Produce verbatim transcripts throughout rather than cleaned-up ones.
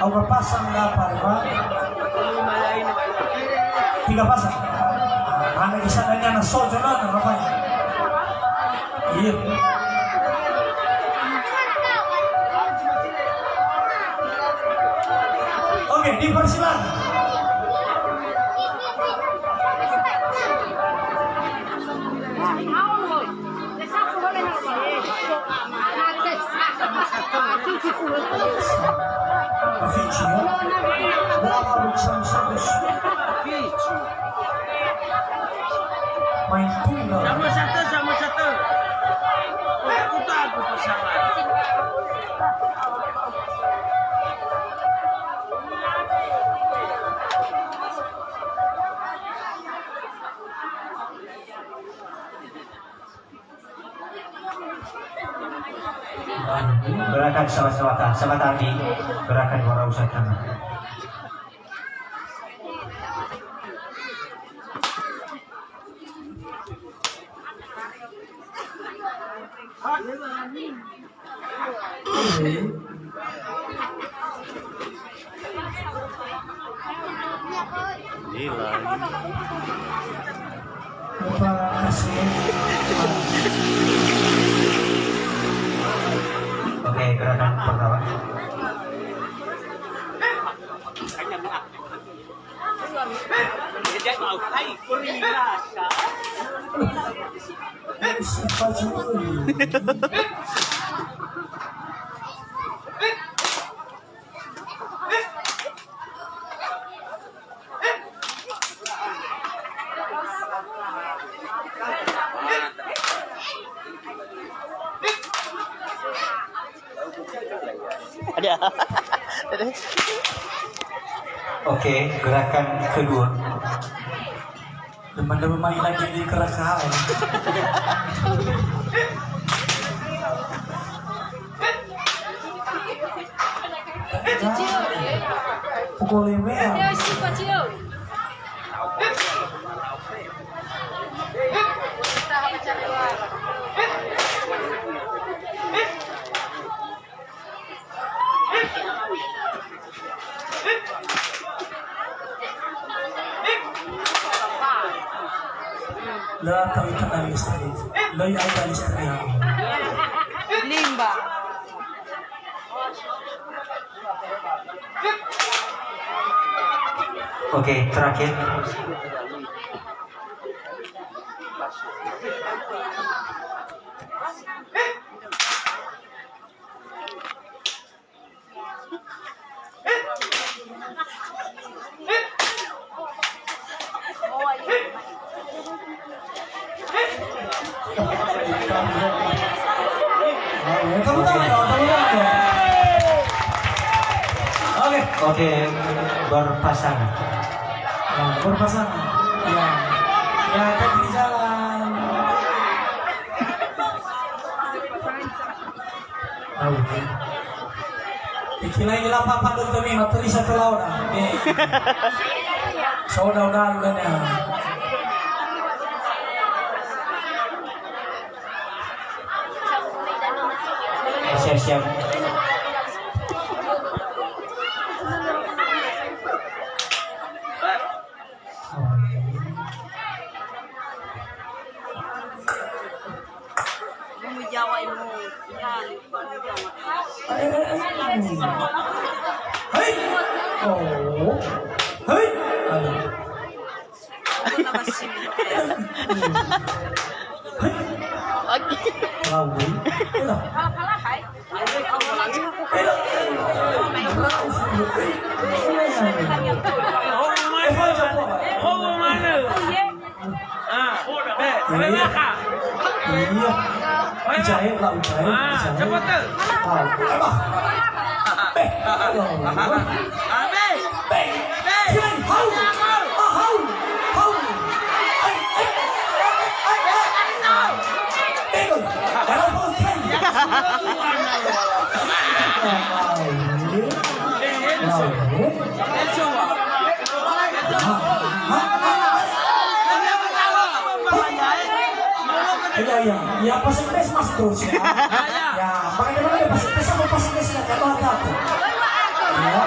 Au berpasang nggak apa, Pak? Tiga pasang. Ah, mana bisa nanya na so jalan, apa? Iya. Oke, dipersilakan. Fici, eh? Berapa, Bu, seratus? Fici. Main tunggal. Sama satu, sama satu. Oh, aku tak, aku pesawat. Gerakan sahabat-sahabatan, sahabat Andi, gerakan warau satana. Nilai. Apa kasih? Oke, gerakan pertama. Ada. Oke, gerakan kedua. Teman-teman main lagi di keras hal. Pukul lima ya. Lö tahu ikan dari istri. Lö ya ada istri. Limba. Oke, terakhir. Tepuk tangan dong, tepuk tangan dong. Oke. Oke, berpasangan. Nah, berpasangan. Ya. Ya, hati-hati di jalan. Au, ya. Ikilaila papa dötömi matörisa tölaoda. Eh. Soda-oda dania. Eh, siap-siap. Ilmu Jawa, ilmu, ya, ilmu Jawa. Hai. Oh. Hai. Aduh. Hai. Oke. Lawi. Kalah, kalah, hai. Iya. Jahit lah, jahit. Ah, jahit. Cepat tu. Ah, apa? Beh. Ah, beh. Beh. Beh. Sini, hau. Ah, hau. Hau. Ai, ai. Ai, ai. Bego. Kalau mau sini. Lalu. Hah? Hah? Iya, iya. Ya, pas des, mas terus, ya. Ya, ya. Ya, makanya mana dia pas des, apa pas des, ya, kalau ada apa. Ya.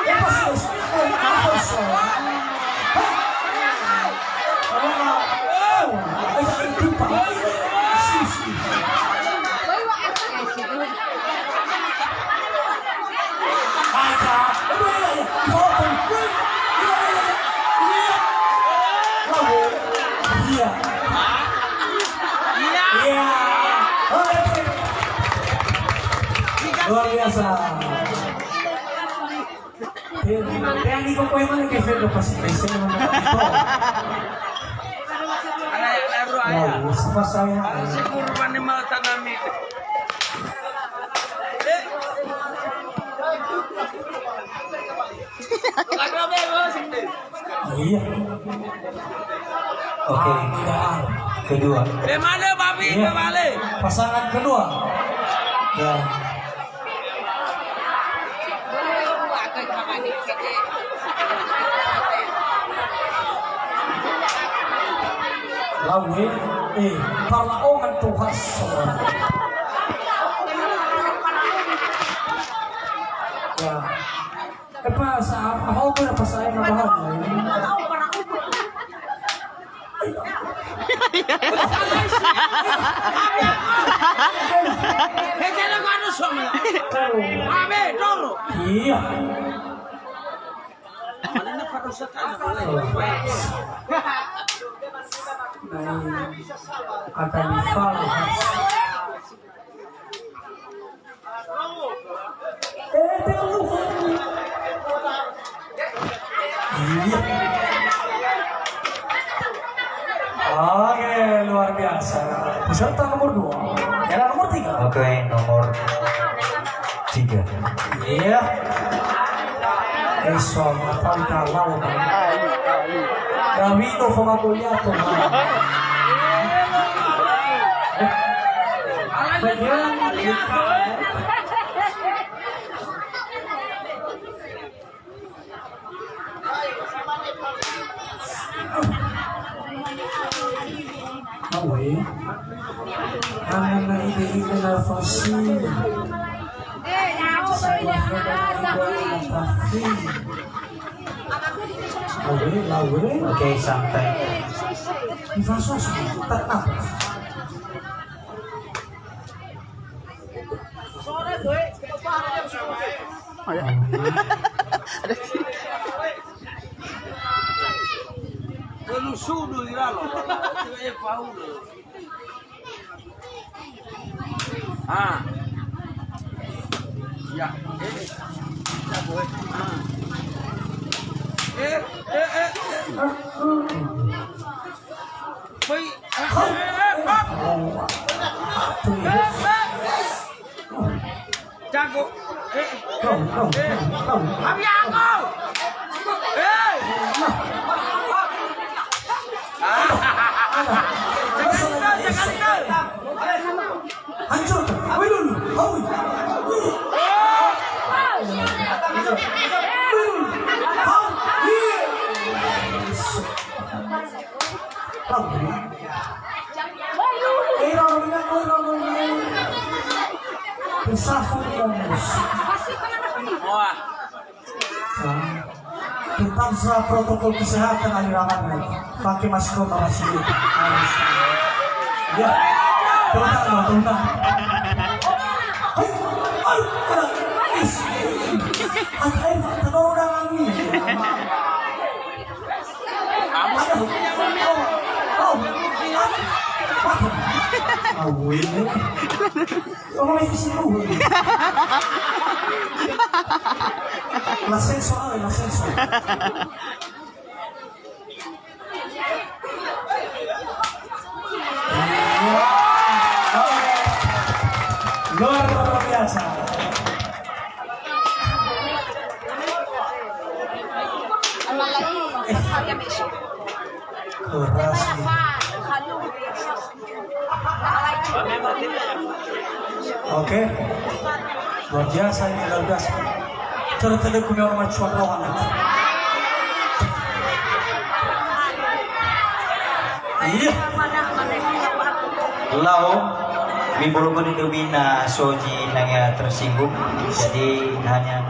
Ya, pas des. Oh, apa so? Hah? Oh, oh, oh, itu, Pak. Si, si. Aja. Iya, iya, iya. Iya, iya, iya. Iya. Iya. Iya. Iya. Oke. Luar biasa. Te, te ani koko emang ke fendo pas, pas. Ana ya, ana ya, bro, ya. Wow, sifa saya. Ana si kurban ni mau tanami. Eh. Iya. Oke. Ah, kedua. Bemane, Babi? Iya. Bemane? Pasangan kedua. Ya. Lawe, eh, parla'ongan Tuhan. Ya. Epa sa, apa, apa, apa saya nggak paham. Iya. Nah, ada di Oke, luar biasa. Peserta nomor dua. Era nomor tiga. Oke, nomor tiga. Iya. Eso, apa kita lawan? Dawido sama Goliato. Eh, bagian kita. Awe. Ana na ide-ide nafasi. Saya ada apa? Awe, lawe. Oke, santai. Di fase, tak apa. Ayo. Kenu sudu iralo. Tidak ya Paulo. Ah. Ya. Eh. Ya, boy. Ah. Eh, eh, eh, eh. Woi. Jago. Eh. Abiago. Eh. Hancur. Woi, dulu. Hawi. Woi, dulu. Hawi. Hawi. Ira, ira, ira, ira. Bersafar, ira, ira. Wah. Tentang soal protokol kesehatan, Ali Rahman, pakai masker, harus. Ya. Tentang, tentang. Hai, aduh, aduh. Is. Hai, hai, tolong, Ami. Aduh. Oh, oh. Aduh. Aduh. Aduh. L'ascensor, eh, l'ascensor. Luar biasa. Keras nih. Oke. Luar biasa ini, luar biasa. Terus tadi aku memang macam orang. Iya. Lau, miborogoni dömi na so zi nanya tersinggung. Jadi hanya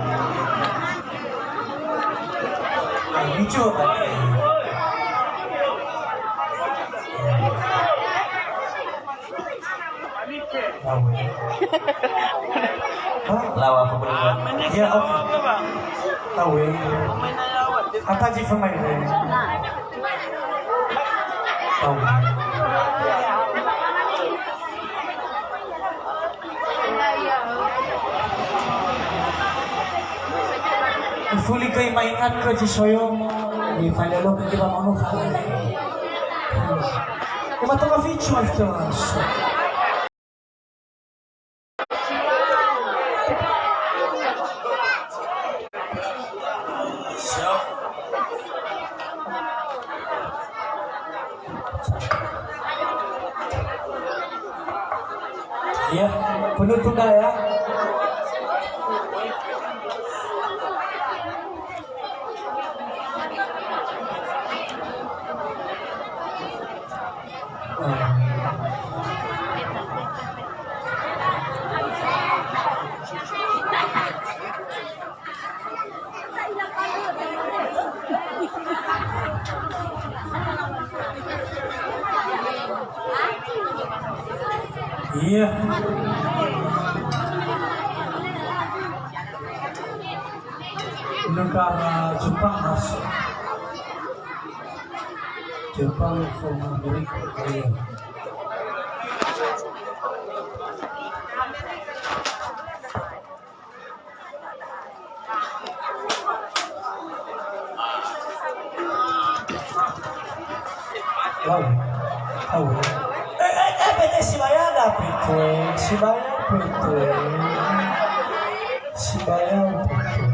lucu. Lau. Hah? Lau apa boleh? Ya, oke. Lau. Apa ji pemain? Lau. Ufuli göi ma'ingat khö zi soyomo, ifalelogö göi wamaono fa'ae. Ema toma ficu mas temas. Ya, penutup dah ya. Iya. Negara Jepang masuk. Jepang from Amerika. Iya. Lau. Lau. Eh, eh, eh, bete sibaya da, Pete. Sibaya, Pete. Sibaya, Pete.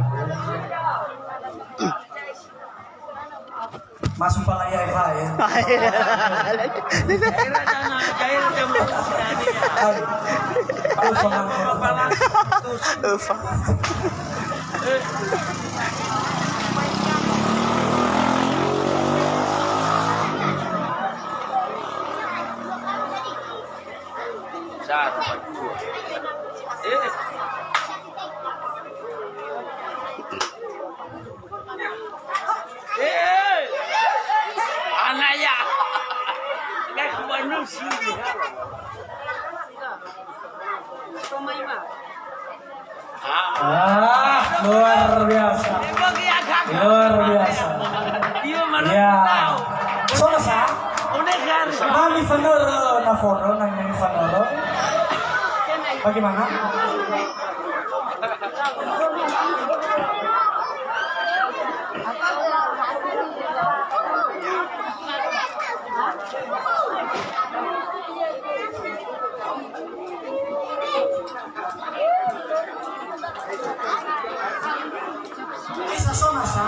Masuk pala ya, Eva, ya. Hai. Hai. Eva. Satu, dua. Eh. Eh, anaya. Nggak kuat nusi. Ah, luar biasa. Luar biasa. Ya. So nasa? Mami fanoro na fono, nang mami fanoro. Bagaimana? Bisa so nasa?